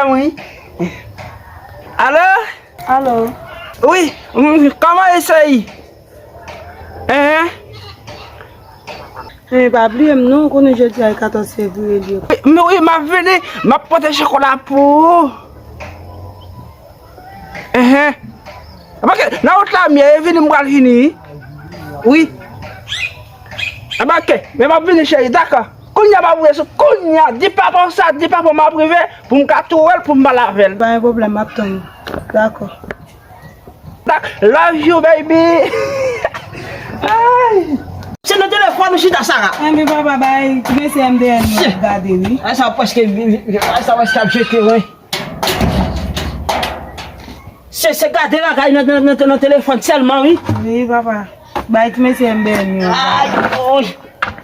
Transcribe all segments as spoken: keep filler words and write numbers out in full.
Wi. Alo? Alo? Wi, mm, kòman e sèyi? Enhen. Men pa bliye m non, ou konnen jodi a e katòz fevriye li ye. Wi, wi, m ap vini, m ap pote chokola pou ou. Enhen. Paske nan wout la m ye, e vini m pral vini wi. Wi. Anbake, men m ap vini cheri, dakò. Kounye a m ap rive sou, kounye a, di papa w sa, di papa w m ap rive pou m ka tou wè l, pou m pale avè l. Pa gen pwoblèm, m ap tann ou. Dakò. Love you, baby. Ay. Se nan telefòn ou chita, Sara. Enben papa, bay ti mesye M D N yo ap gade wi. Ay, sa prèske, ay, sa prèske ap jete, wi. Se, se gade bagay nan, nan, nan, nan telefòn sèlman, wi. Wi, papa. Bay ti mesye M D N yo. Ay, oy.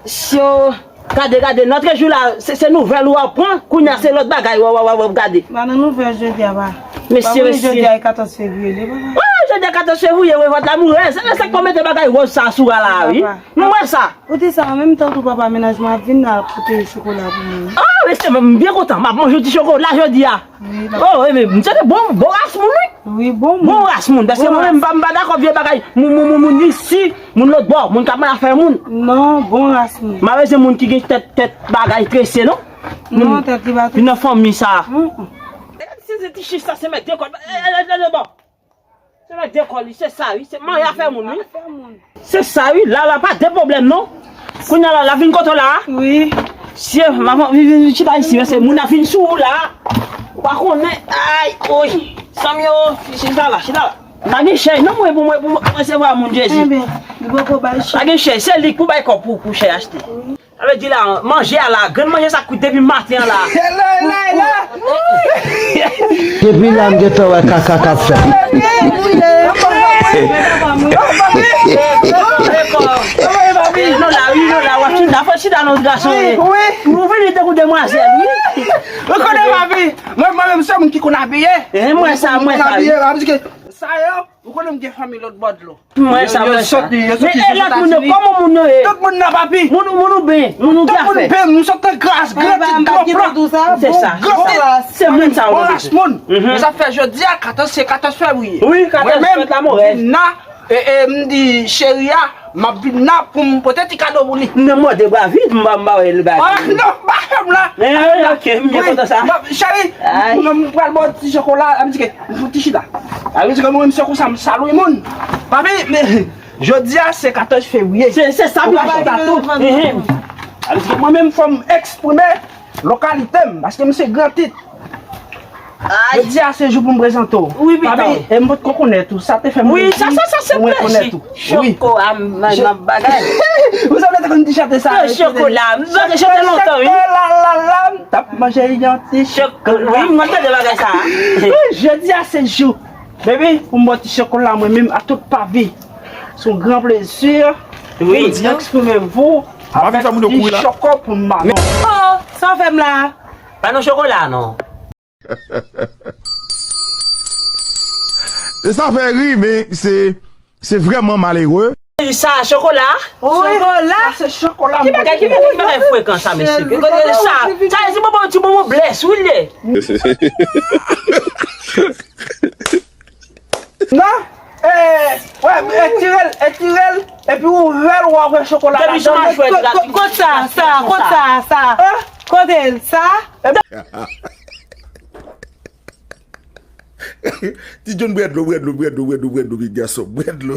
Syo. Gade, gade, lòt jou la, se, se nouvèl ou ap pran, kounye a se lòt bagay w ap, w ap, w ap, w ap gade. Pa nan nouvèl jodi a, pa. Mesye, mesye. Jodi a e katòz fevriye, de papa. Wi, jodi a katòz fevriye, revòt lamourèz. Se, se sa k fè w mete bagay wòz sa sou a la, wi. Papa. M wè sa. Ou di sa an menm tan tou, papa, mennaj mwen ap vin la, ap pote chokola pou mwen. Ah, mesye, m byen kontan. M ap manje yon ti chokola jodi a. Wi, papa. Oh, e, men, m se te bon, bon ras moun, wi. Wi, bon moun. Bon ras moun, paske mwen menm, m pa, m pa dakò vye bagay. Moun, moun, moun, moun isi, moun lòt bò, moun k ap mal afè moun. Non, bon ras moun. M pa bezwen moun ki gen tèt, tèt bagay trese, non. Non, tèt li pa trese. Vin nan fanmi sa. Mm-mm. Se, se ti chich sa, se mèt de kòd. E, e, e, e, bon. Se mèt de kòd li, se sa, wi. Se manje afè moun, wi. Afè moun. Se sa wi, la, la pa de pwoblèm non. Kounye a la, la vin kote w la. Wi. Sye, manman, vin, vin, vin chita isi, men se moun ap vin sou ou la. Ou pa konnen, ay, oy. Sanm yo, chita la, chita la. Pa gen chèz non, mwen, pou mwen, pou mwen resevwa moun Jezi. Enben, li poko bay chèz. Pa gen chèz, se li k pou bay kòb pou, pou chèz achte. Wi. Sa vle di la, manje a la, grenn manje sa kwit depi maten an la. Hello, hello, hello. Depi la m gentan wè kaka k ap fèt. Non, la, wi, non, la, w ap chita, fò chita non, gason. Wi, wi. Ou vini tankou demwazèl, wi. Ou konnen, papi, mwen, mwen menm, se moun ki konn abiye. Eh, mwen sa, mwen sa, wi. Sa yo, ou konnen m gen fanmi lòt bò dlo. Mwen sa, mwen sa. Men e lòt moun yo, kòman moun yo ye? Tout moun nan, papi. Moun, moun ou ben, moun ou gen afè. Tout moun ben, nou sot nan gras, gran tit, gran plan. Se sa, se sa. Se moun sa, bon ras moun. Men sa fè jodi a, katòz, se katòz fevriye. Wi, katòz fèt la, mon rèv. Mwen menm, m vin la, e, e, m di cheri a, m ap vin la pou m pote ti kado pou li. M nan mòde bra vid, m pa, m pa wè l bagay. Ah, non, pa fè m la. Men, ok, m byen kontan sa. Cheri, m pral ba w ti chokola, m di ke, m fout ti chita. A vle di ke mwen menm se konsa m salwe moun. Papi, men, jodi a se katòz fevriye. Se, se sa m ka chita tou. Enhen. A vle di ke mwen menm fò m eksprime lokalite m, paske m se gran tit. Ay. Jodi a se jou pou m prezante w. Wi, wi, papi, e m potko konèt ou, sa te fè m reyisi pou m rekonèt ou. Wi, sa, sa, sa se plezi. Wi. Chokola, m, m, m ap bagay. Ou sanble te konn ti chante sa. Chokola, m te chante lontan, wi. Chokola, la, la, m t ap manje yon ti chokola. Wi, mwen tande bagay sa. Wi, jodi a se jou. Baby, pou m ba w ti chokola mwen menm a tout papi. Se yon gran plezi. Wi. Pou m eksprime vou avèk ti choko pou m ba nou. Oh, sa w fè m la? Pa nan chokola, non. E sa fè ri, men se, se vrèman malere. Sa chokola? Wi. Chokola? Sa se chokola. Ki bagay, ki bagay, ki bagay frekan sa, mesye? Ki kote sa? Sa se bonbon, ti bonbon blès, wi, li ye. Non? E, wè, etire l, etire l, epi ouvè l, w a wè chokola ladan l. Kot sa, sa, kot sa, sa? Kote l, sa? Ti John, bwè dlo, bwè dlo, bwè dlo, bwè dlo, bwè dlo, bwè dlo, bwè dlo.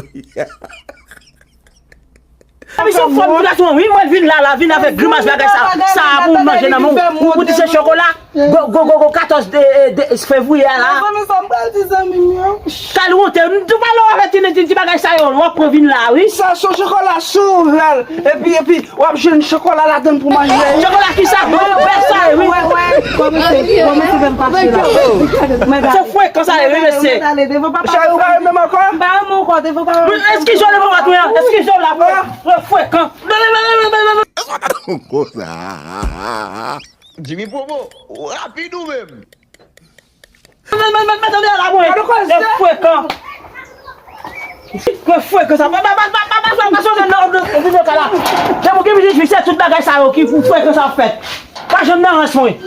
Epi se yon fòm pou gason, wi, mwen vin la, la, vin avèk grimas bagay sa, sa pou manje nan men w, ou, ou di se chokola, go, go, go, go, katòz de, de, de fevriye a la. Zanmi, sa m pral di zanmi m yo. Kal wonte, m tou pale w avèk ti, ti, ti bagay sa yo, w ap pran vin la, wi. Sa se chokola sou ouvè l, epi, epi, w ap jwenn chokola ladan l pou manje. Chokola ki sa? Bon, bèl sa, wi. Wè, wè, kòmanse, kòmanse fè m fache la. Se frekan sa ye, wi, mesye. Cheri, ou pa renmen m ankò? M pa renmen w ankò, devan papa. Eskize w devan patwon an, eskize w la, frekan. Konsa. Jimmy Promo, rapid ou menm. Mèt, mèt, mèt, mèt, tande la, mwen. Gade koze. E frekan. Ke frekan sa. Pa, pa, pa sonje nan videyo ka la. Depi w gen pitit fi, se tout bagay sa yo ki pou frekan sa fèt. Pa janm nan rans mwen.